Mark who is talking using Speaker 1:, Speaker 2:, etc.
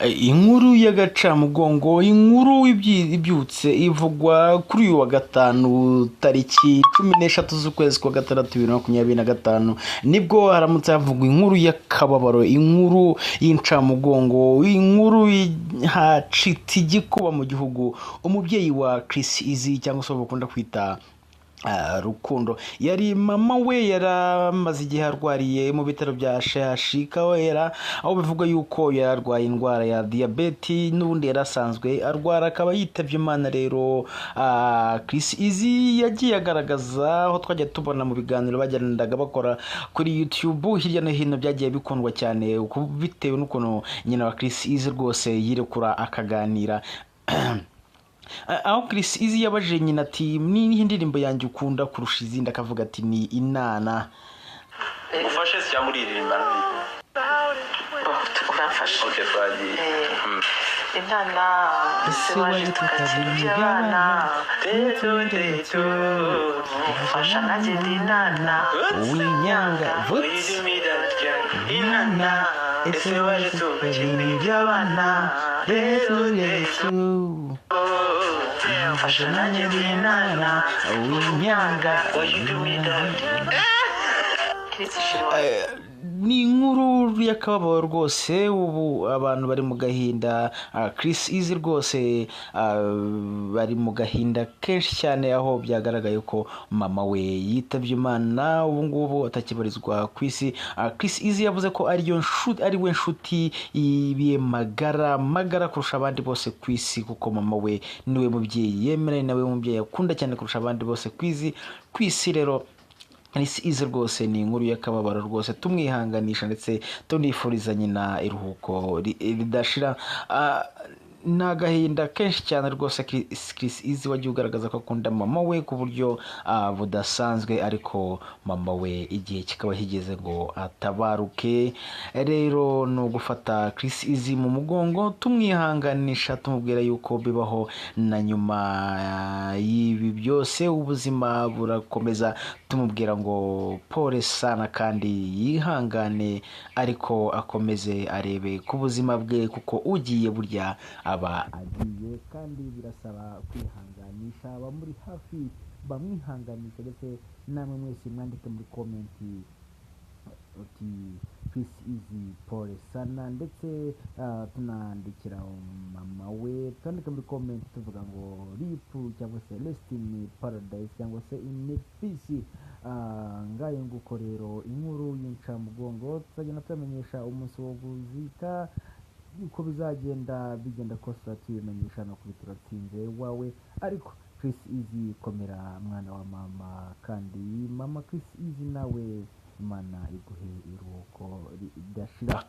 Speaker 1: Inkuru y'agacamugongo, inkuru ibyutse ivugwa kuri uyu wa gatanu tariki 13 z'ukwezi kwa gatandatu 2025, nibwo haramutse havugwa inkuru y'akababaro, inkuru y'incamugongo, inkuru hacitse igikuba mu gihugu. Umubyeyi wa Chris Eazy, cyangwa se bakunda kwita Rukundo, yari mama we yaramaze igihe arwariye mu bitaro bya CHUK, aho bivugwa yuko yari arwaye indwara ya diyabeti n'ubundi yari asanzwe arwara, akaba yitabye Imana. Rero Chris Eazy yagiye agaragaza aho twajya tubona mu biganiro bagendaga bakora kuri YouTube hirya no hino, byagiye bikundwa cyane bitewe n'ukuntu nyina wa Chris Eazy rwose yirekura akaganira, aho Chris Eazy yabajije nyina ati: "Nihe ndirimbo yanjye ukunda kurusha izindi?" Akavuga ati: "Ni Inana."
Speaker 2: Ufashe se cyangwa uririmba?
Speaker 3: Uramfasha.
Speaker 2: Ok, twagiye.
Speaker 3: Inana, ese waje tukakina iby'abana?
Speaker 2: Tetu tetu.
Speaker 3: Mfasha nanjye ndi inana.
Speaker 1: Winyanga vutsi.
Speaker 2: Inana, ese waje tugakina iby'abana?
Speaker 1: Retu retu.
Speaker 3: Mfasha nanjye ndi inana.
Speaker 1: Winyanga.
Speaker 3: Kiretse ishuri.
Speaker 1: Ni inkuru y'akababaro rwose, ubu abantu bari mu gahinda. Chris Eazy rwose bari mu gahinda kenshi cyane, aho byagaragaye ko mama we yitabye Imana, ubu ngubu atakibarizwa ku isi. Chris Eazy yavuze ko ariyo nshuti, ari we nshuti ye magara magara kurusha abandi bose ku isi, kuko mama we niwe mubyeyi yemera, ni nawe mubyeyi akunda cyane kurusha abandi bose ku isi. Ku isi rero Chris Eazy rwose ni inkuru y'akababaro rwose, tumwihanganisha ndetse tunifuriza nyina iruhuko ridashira. Ni agahinda kenshi cyane rwose. Chris Eazy wagiye ugaragaza ko akunda mama we ku buryo budasanzwe, ariko mama we igihe kikaba kigeze ngo atabaruke. Rero ni ugufata Chris Eazy mu mugongo, tumwihanganisha, tumubwira yuko bibaho na nyuma y'ibi byose ubuzima burakomeza, tumubwira ngo pole sana kandi yihangane, ariko akomeze arebe ku buzima bwe, kuko ugiye burya aba agiye, kandi birasaba kwihanganisha abamuri hafi, bamwihanganisha. Ndetse namwe mwese mwandike muri comment uti: "Chris Eazy, pole sana." Ndetse tunandikira mama we, twandike muri comment tuvuga ngo RIP cyangwa se rest in paradise cyangwa se in peace. Ngayo nguko rero inkuru y'incamugongo, tuzagenda tubamenyesha umunsi wo kuzika uko bizagenda bigenda kose, tubimenyesha no kuri Turatsinze wawe. Ariko Chris Eazy, komera mwana wa mama, kandi mama Chris Eazy nawe Imana iguhe iruhuko ridashira.